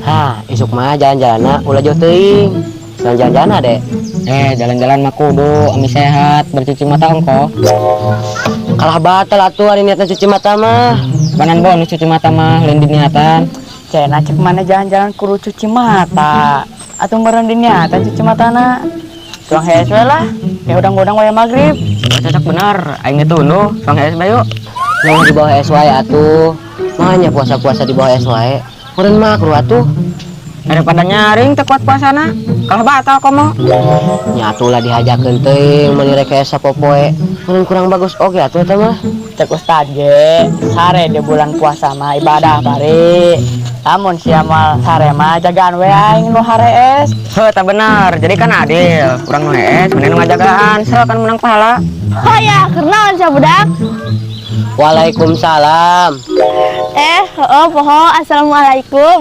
Hah, isuk mah jalan-jalan ulah jauh teuing. Jalan-jalan deh. Eh, jalan-jalan mah kudu ami sehat, bercuci mata ongko. Kalah batal atuh ari niatna cuci mata mah. Banan bonus cuci mata mah lain diniatan. Cenah cek mana jalan-jalan kudu cuci mata. Atau meureun diniatan cuci matana. Tuang hees we lah. Ya udang-udang waya maghrib. Oh, cocok bener, aing tunduh, tuang hees bae yuk. Nong di bawah es wae atuh. Makanya puasa-puasa di bawah es wae. Meureun makruh atuh. Daripada nyaring teu kuat puasana, kalah batal komo. Nya atuh lah dihajakeun teuing meuni rek hees sapopoe. Meureun kurang bagus oge atuh eta mah. Cek ustad ge, sare di bulan puasa mah ibadah bari. Lamun sia moal sare mah jagaan we aing nu harees. Heuh, tah bener. Jadi kan adil. Urang nu hees, maneh nu ngajagaan, so kan menang pahala. Oh ya, kunaon sia budak? Waalaikumsalam. Eh, oh, poho, assalamualaikum.